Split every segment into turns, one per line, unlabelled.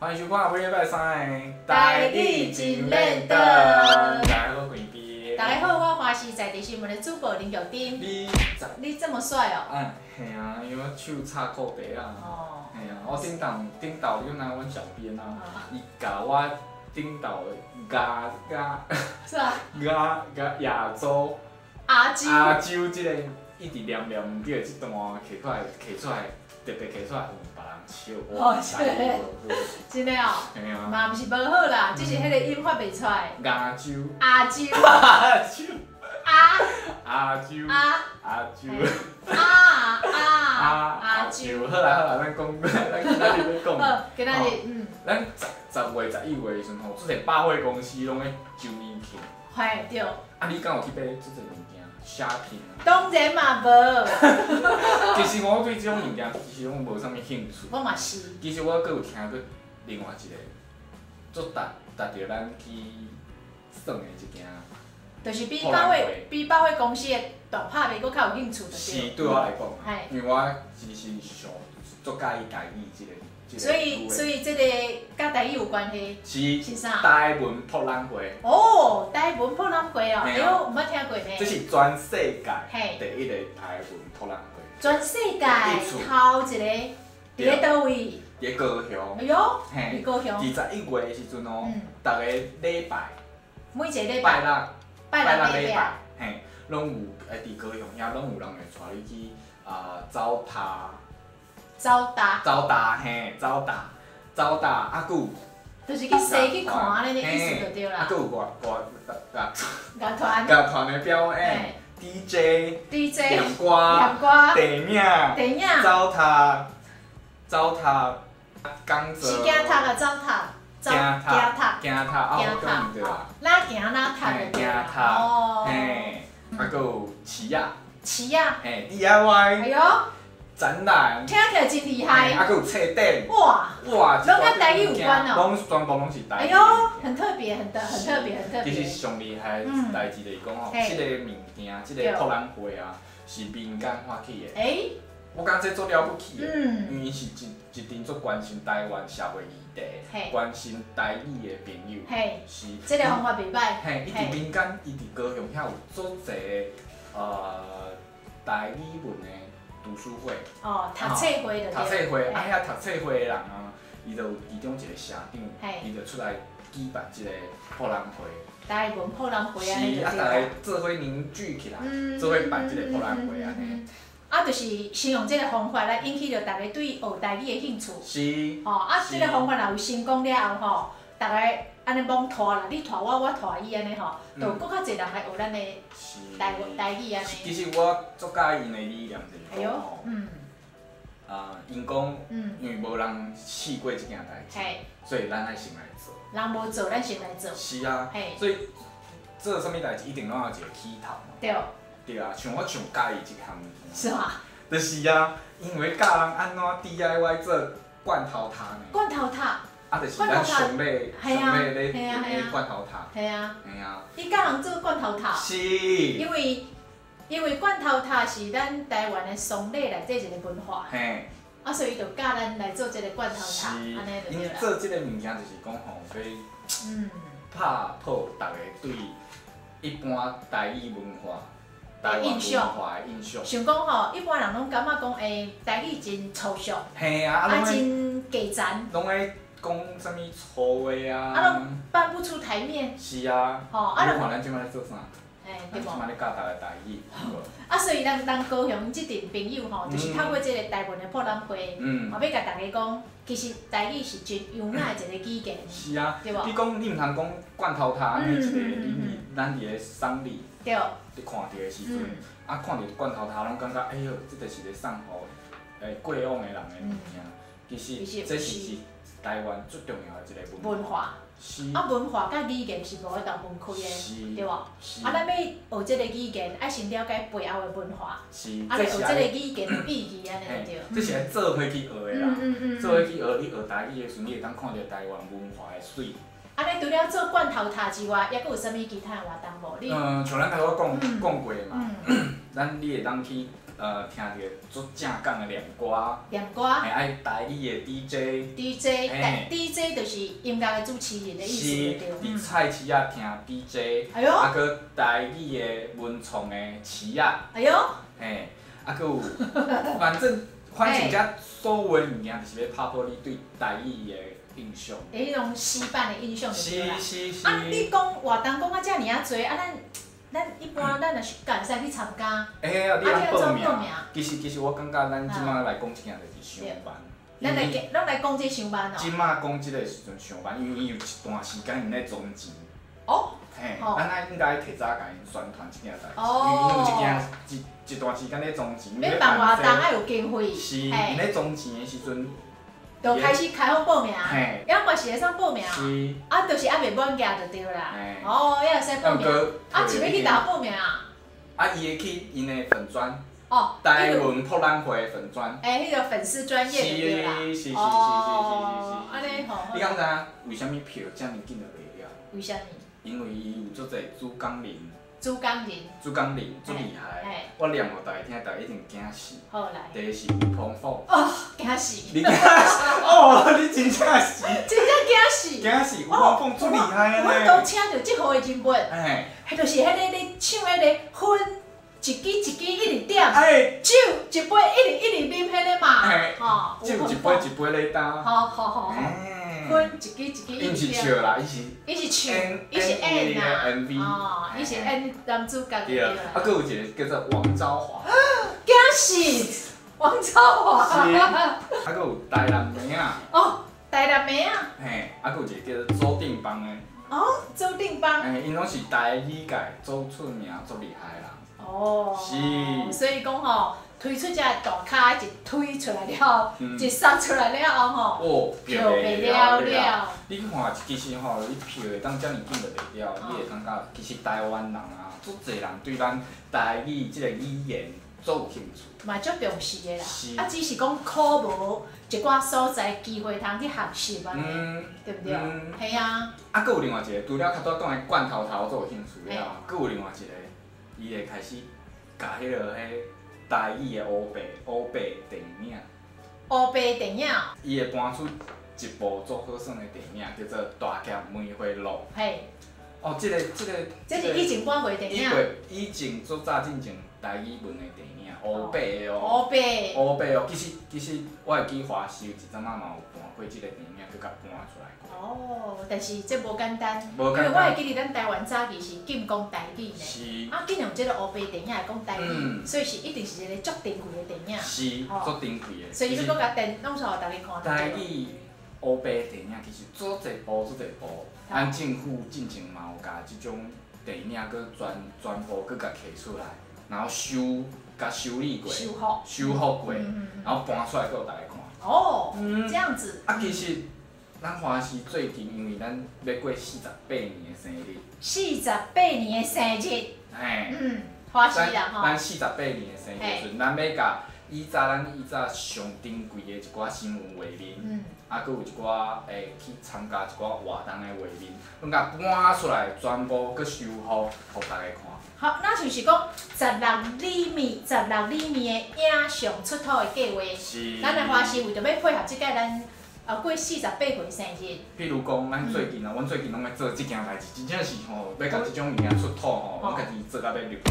歡迎收看每禮拜三的
台語真練刀。
大家好，貴賓。
大家好，我華視在地新聞的主播林玉珍。
你十
你這麼帥哦！
哎，嘿啊，因為我手插褲袋啊。
哦。
嘿啊，我頂當頂頭，你知阮小編啊，伊共我頂頭亞亞
是啊。
亞亞亞洲。
亞洲。
亞洲這個一直念念毋對的這段摕出來，摕出來，特別摕出來予別人笑。
哦，真的哦。
嘿啊。
嘛毋是無好啦，只是彼個音發袂出來。
亞洲。
亞洲。
亞洲。
亞。
亞洲。
亞。
亞洲。
亞亞亞洲。
好啦好啦，咱講，咱今仔日欲講。
好，今仔日。
咱十月、11月的時陣吼，足濟百貨公司攏咧周年慶。
嘿，對。
啊，你敢有去買足濟物件？shopping 啊？
當然嘛無。
其實我對這種物件其實攏無啥物興趣。
我嘛是。
其實我閣有聽過另外一個，足值值著咱去耍的一件。
就是比百貨公司的大拍賣閣較有興趣。
是，對我來講，因為我其實是上足佮意台語這個。
所以這個佮台語有關係。
是。
是啥？
台文博覽會。
哦，台文博覽會哦，哎喲，毋捌聽過呢。
這是全世界第一個台文博覽會。
全世界頭一個，佇咧佗位？
佇高雄。
哎喲，佇高雄。
佇11月的時陣哦，逐个禮拜。
每一个禮拜。
拜六。
拜六禮拜。
嘿，攏有佇高雄遐攏有人會帶你去啊走踏。
走踏。
走踏嘿，走踏，走踏啊，閣有。
就是去踅去看按呢意思就對啦。
啊，閣有外外樂
樂團。
樂團的表演，DJ。
DJ。
念歌。
念歌。
電影。
電影。
走讀，走讀，講座。
是行讀啊，走讀。
行讀。
行
讀啊，我講毋對啊。
哪行哪讀就對啦。
哦。嘿，啊，閣有市仔。
市仔。
嘿，DIY。
哎喲。
展覽。
聽起來真厲害。
啊，閣有冊展。
哇！
哇！
攏佮台語有關哦。
攏全部攏是台語。
哎喲，很特別，很特別，很特別。
其實上厲害的代誌就是講吼，這個物件，這個博覽會啊，是民間發起的。我感覺這足了不起的，因為是一一陣足關心台灣社會議題、關心台語的朋友，是。
這個方法袂䆀。
嘿，伊佇民間，伊佇高雄遐有足濟台語文的讀書會。
哦，讀冊會就
讀冊會，啊，遐讀冊會的人啊，伊就有其中一個社長，伊就出來舉辦這個博覽會。
台文博覽會按呢。
是啊，逐家做伙凝聚起來，做伙辦這個博覽會按呢。
啊，就是先用這個方法來引起著大家對學台語的興趣。
是。
吼，啊，這個方法若有成功了後吼，逐家按呢罔拖啦，你拖我，我拖伊按呢吼，就閣較濟人來學咱的台語按呢。
其實我足佮意𪜶的理念就是講吼，啊，𪜶講，因為無人試過這件代誌，所以咱愛先來做。
人無做，咱先來做。
是啊，所以做啥物代誌一定攏有一個起頭嘛。
對。
對啊，像我上佮意這項物件。
是嗎？
就是啊，因為教人按怎 DIY 做罐頭塔呢。
罐頭塔。
啊，就是咱上禮上禮咧咧罐頭塔。
嘿啊。
嘿啊。
伊教人做罐頭塔。
是。
因為罐頭塔是咱台灣的喪禮內底一個文化。啊，所以伊就教咱來做這個罐頭塔，按呢就對啦。
𪜶做這個物件就是講吼，欲拍破逐家對一般台語文化。
的印象，想講吼，一般人攏感覺講，台語真粗俗，
啊，
真低層，
攏愛講啥物粗話啊，
啊，攏搬不出台面。
是啊，
吼，啊，
你看咱這擺咧做啥？
對無？
咱這擺咧教逐家台語。
啊，所以咱高雄這陣朋友吼，就是透過這個台文的博覽會，嘛欲共大家講，其實台語是真優雅的一個語言。
是啊，
對無？
你講你毋通講罐頭塔按呢一個，你咱佇咧喪禮。佇看著的時陣，啊，看著罐頭塔，攏感覺哎喲，這就是咧送予過往的人的物件。其實這是台灣最重要的一個
文化。
是。
啊，文化佮語言是無法度分開的，對無？啊，咱欲學這個語言，愛先了解背後的文化。
是。
啊，來學這個語言的意義按呢就對。
這是愛做伙去學的啦。做伙去學，你學台語的時陣，你會當看著台灣文化的媠。
按呢，除了做罐頭塔之外，猶閣有啥物其他的活動無？你
像咱頭拄仔講講過的嘛，咱你會當去聽著足正港的念歌，
念歌，
嘿，愛台語的 DJ。
DJ，DJ 就是音樂的主持人的意思。
是，佇菜市仔聽 DJ，
哎喲，
啊，閣台語的文創的市仔，
哎喲，
嘿，啊，閣有，反正遮所有的物件，就是欲拍破你對台語的印象。
彼種死板的印象就對啦。
是是是。
啊，你講活動講啊遮爾仔濟，啊咱。咱一般咱若是敢會使去參加？
欸，你按報名。其實我感覺咱這馬來講這件就是傷慢。
咱來講這傷慢哦。
這馬講這个時陣傷慢，因為伊有一段時間𪜶咧裝錢。
哦。
嘿，咱愛應該提早共𪜶宣傳這件代誌，因為𪜶有一件一一段時間咧裝錢。
欲辦活動愛有經費。
是，𪜶咧裝錢的時陣。
就開始開放報名，猶嘛是會使報名，啊，就是猶未滿額就對啦。哦，猶會使報名，啊，是欲去佗報名啊？
啊，伊會去𪜶的粉專，
哦，
台灣博覽會粉專。
欸，彼個粉絲專頁就對啦。
是是是是是是是。
按呢吼。
你敢知影為啥物票遮爾緊就賣了？
為啥物？
因為伊有足濟主講人。
主講人。
主講人足厲害，我念予大家聽，大家一定驚死。
好來。
第一是吳鵬峰。
哦，驚死！
你驚死？哦，你真正是。
真正驚死！
驚死！吳鵬峰足厲害的
我都請著這號的人物。彼就是彼个咧唱彼个薰，一支一支一直點，酒一杯一直一直啉彼个嘛。吼，
酒一杯一杯咧干。
好好好。薰一支一支
伊毋是笑啦，伊是。
伊是唱，伊是演啊，哦，伊是演男主角。
對啊，啊，閣有一個叫做王昭華。
驚死！王昭華。
是。啊，閣有台南妹仔。
哦，台南妹仔。
嘿，啊，閣有一個叫做周定邦的。
哦，周定邦。
嘿，𪜶攏是台語界足出名、足厲害的人。
哦。
是。
所以講吼，推出這大咖一推出來了，一殺出來了後吼，
哦，
票賣了了。
你看，其實吼，你票會當遮爾緊就賣了，你會感覺其實台灣人啊，足濟人對咱台語這個語言足有興趣。
嘛足重視的啦。
是。
啊，只是講苦無一寡所在機會通去學習按呢，對毋對？係啊。
啊，閣有另外一個，除了較拄講的罐頭頭足有興趣了，閣有另外一個，伊會開始共彼个彼台語的烏白電影。
烏白電影。
伊會搬出一部足好耍的電影，叫做《大俠梅花鹿》。
嘿。
哦，這個。
這是以前搬過電影。
以前足早進前台語文的電影，烏白的哦。
烏白。
烏白哦，其實我會記華視有一陣仔嘛有搬過這個電影，閣共搬出來過。
哦，但是這無簡單，
因
為我會記得咱台灣早期是禁講台語呢。
是。
啊，竟然有這個烏白電影會講台語，所以是一定是一個足珍貴的電影。
是，足珍貴的。
所以你閣共電弄出來，予大家看。
台語烏白電影其實足濟部足濟部，咱政府進前嘛有共這種電影閣全部閣共提出來，然後共修理過、
修復、
修復過，然後搬出來閣予大家看。
哦，這樣子。
啊，其實咱華視最近，因為咱欲過48年的生日。
48年的生日。
嘿。
華視啦吼。
咱48年的生日時陣，咱欲共咱以早上珍貴的一寡新聞畫面，啊，閣有一寡會去參加一寡活動的畫面，攏共搬出來，全部閣修復，予大家看。
好，那就是講16厘米、16厘米的影像出土的計劃。
是。
咱的華視為著欲配合這屆咱過48歲生日。
譬如講，咱最近啊，阮最近攏咧做這件代誌，真正是吼，欲共這種物件出土吼，阮家己做甲欲入土，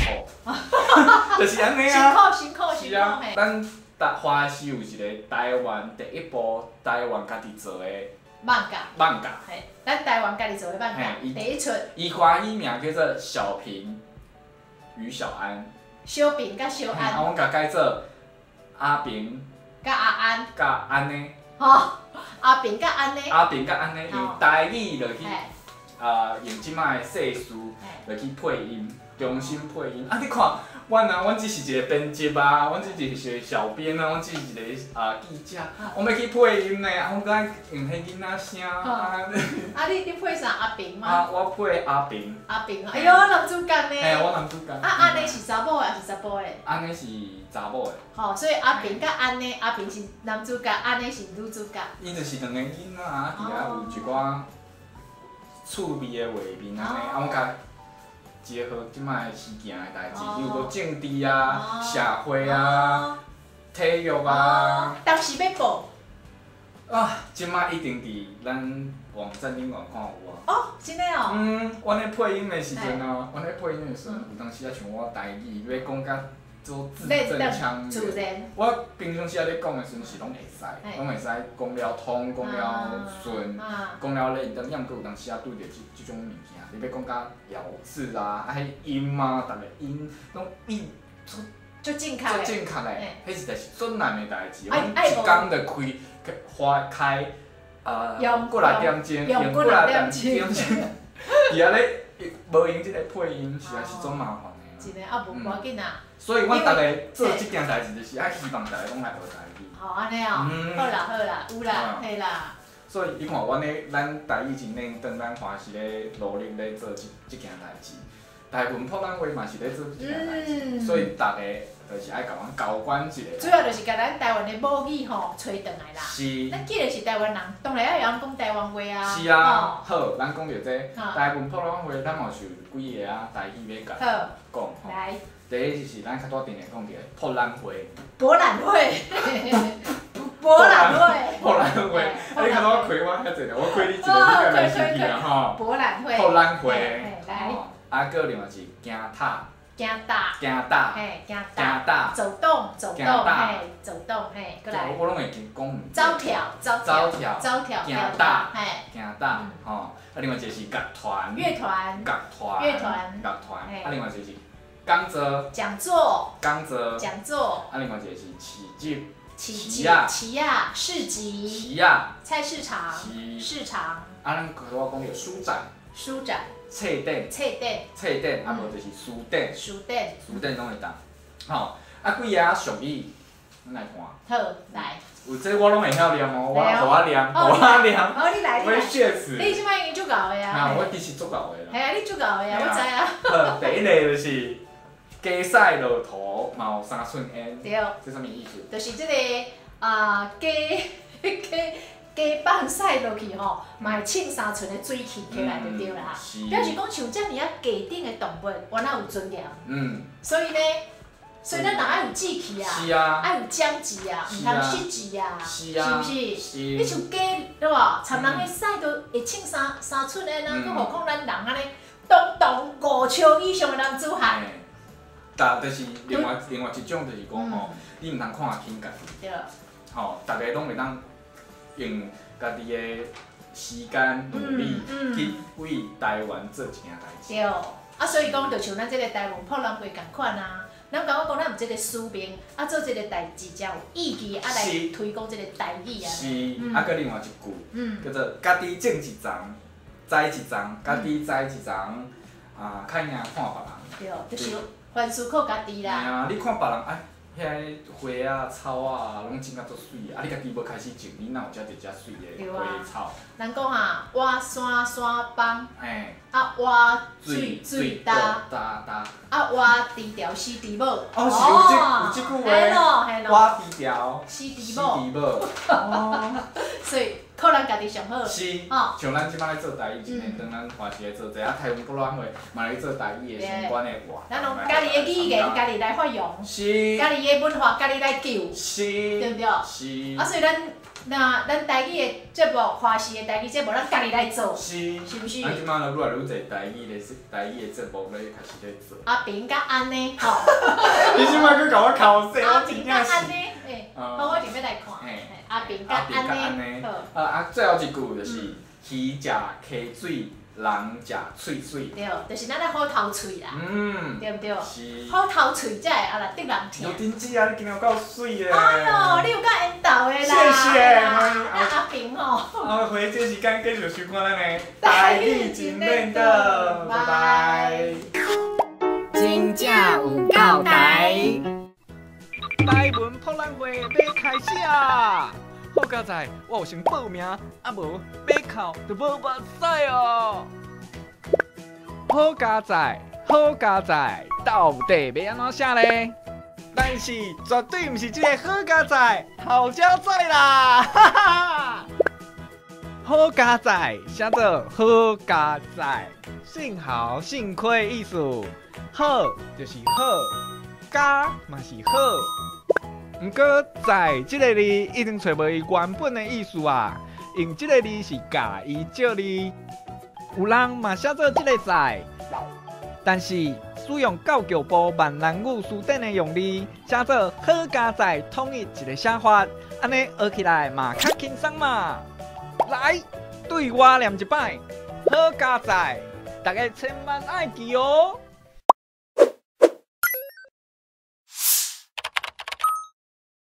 就是按呢啊。
辛苦辛苦辛
是啊
苦嘿。
咱台華視有一個台灣第一部台灣家己做的
艋舺。
艋舺。
嘿，咱台灣家己做的艋舺，第一出。
伊華語名叫做小平與小安。
小平佮小安。
啊，阮共改做阿平。
佮阿安。
佮安呢。
吼，阿平佮安呢。
阿平佮安呢，用台語落去，用這擺的世事落去配音，重新配音。啊，你看，阮啊，阮只是一個編輯啊，阮只是一個小編啊，阮只是一個記者，我欲去配音呢，啊，阮閣愛用彼囡仔聲啊。
啊，你配啥？阿平嗎？
啊，我配阿平。
阿平，哎喲，男主角呢？
嘿，我男主角。
啊，按呢是查某的抑是查埔的？
按呢是查某的。
吼，所以阿平佮按呢，阿平是男主角，按呢是女主角。
伊就是兩個囡仔啊，佇遐有一寡趣味的畫面按呢，啊，阮共結合這擺時行的代誌，比如講政治啊、社會啊、體育啊。
當時欲報。
啊，這擺一定佇咱網站頂懸看有啊。
哦，真的哦。
嗯，阮咧配音的時陣啊，阮咧配音的時陣，有當時啊像我台語欲講甲做字正腔圓。我平常時啊咧講的時陣是攏會使，攏會使講了通，講了順，講了咧，但毋過有當時啊拄著這種物件，你欲講甲咬字啊，啊彼音啊，逐個音攏伊
足正確
的，足正確的，彼實在是足難的代誌。阮一工就開花開啊，幾若點鐘，用幾若點鐘，佇遐咧無閒這个配音，實在是足麻煩的。
真的啊，無要緊啊。
所以阮逐个做這件代誌，就是愛希望逐个攏來學台語。
哦，按呢哦，好啦好啦，有啦，嘿啦。
所以你看，阮咧，咱台語真認真，咱還是咧努力咧做這件代誌。台文博覽會嘛是咧做這件代誌，所以逐个就是愛共阮交關一下。
主要就是共咱台灣的母語吼揣轉來啦。
是。
咱既然是台灣人，當然愛會曉講台灣話啊。
是啊，好，咱講著這台文博覽會，咱嘛是有幾个啊台語欲共講吼。
來。
第一就是咱較拄仔定定講著的博覽會。
博覽會。博覽會。
博覽會，啊！你較拄仔開我遐濟咧，我開你一个，你敢袂生氣啊吼？
博覽會。
博覽會。
來。
啊，閣另外是行塔。
行塔。
行塔。
嘿，行
塔。
走動，走動，嘿，走動，嘿，閣來。
我攏會記講毋。
走跳，走
跳。
走跳。
行塔。行塔，吼！啊，另外一个是樂團。
樂團。
樂團。
樂團。
樂團。啊，另外一個是講座。
講座。
講座。
講座。
啊，另外一個是市集。
市集。市仔。市集。
市仔。
菜市場。市場。
啊，咱剛拄仔講著書展。
書展。
冊展。
冊展。
冊展，啊無就是書展。
書展。
書展攏會當，吼，啊幾个俗語，咱來看。
好，來。
有這我攏會曉念哦，我予我念，予我念。
好，你來，你來。你這擺已經足𠢕的啊。
啊，我其實足𠢕的啦。
嘿啊，你足𠢕的啊，我知啊。
好，第一个就是雞屎落塗嘛有三寸煙。
對。
這啥物意思？
就是這个啊，雞雞放屎落去吼，嘛會衝三寸的水氣起來就對啦。表示講像遮爾仔低等的動物，原來有尊嚴。所以呢，所以咱人愛有志氣啊，愛有講志啊，毋通失志啊，是毋是？你像雞對無？蠶人的屎都會衝三寸煙啊，閣何況咱人按呢，堂堂5尺以上的男子漢。
但就是另外一種就是講吼，你毋通看輕家己。
對。
吼，逐个攏會當用家己的時間努力去為台灣做一件代誌。
對，啊，所以講，就像咱這个台灣博覽會仝款啊，咱感覺講咱有這个使命，啊，做這个代誌才有意義，啊，來推廣這个台語啊。
是，啊，閣另外一句，叫做家己種一叢，栽一叢，家己栽一叢，啊，較贏看別人。
對，就是凡事靠家己啦。
嘿啊，你看別人哎。遐花啊、草啊，攏種甲足媠，啊！你家己無開始種，你哪有遮濟遮媠的花草？
人講啊，挖山山崩，啊挖水水焦，啊挖豬條死豬母。
哦，是有這句話。挖豬條
死豬母。
哦。
所以靠咱家己上好。
是，像咱這擺咧做台語，真的當咱華視咧做這，啊台灣博覽會嘛咧做台語的相關的活動。
咱攏家己的語言，家己來發揚。
是。
家己的文化，家己來救。
是。
對毋對？
是。
啊，所以咱若咱台語的節目，華視的台語節目，咱家己來做。
是。
是毋是？
咱這擺愈來愈濟台語的台語的節目咧開始咧做。
阿平佮安呢？吼。
你這擺閣共我剾洗，
阿平佮按呢？欸，好，我準備來看。阿平佮按呢？
啊啊！最後一句就是魚食溪水，人食喙水。
對，就是咱愛好頭喙啦。對毋對？
是。
好頭喙才會啊來得人疼。
劉丁姐啊，你今日有夠媠的。
哎喲，你有夠緣投的啦。
謝謝。
啊，阿平吼。
啊，花這時間繼續收看咱的台語真練的，拜拜。
真正有夠台。
台文博覽會欲開始啊！好佳哉，我有先報名，啊無欲哭就無目屎哦。好佳哉，好佳哉，到底欲按怎寫咧？但是絕對毋是這个好佳哉，頭家仔啦！哈哈。好佳哉，寫做好佳哉，幸好幸虧意思。好就是好，佳嘛是好。毋過在這个字已經揣無伊原本的意思啊，用這个字是共伊借字。有人嘛寫做這个在，但是使用教育部閩南語辭典的用字，寫做好佳哉，統一一个寫法，按呢學起來嘛較輕鬆嘛。來，對我念一擺，好佳哉，大家千萬愛記哦。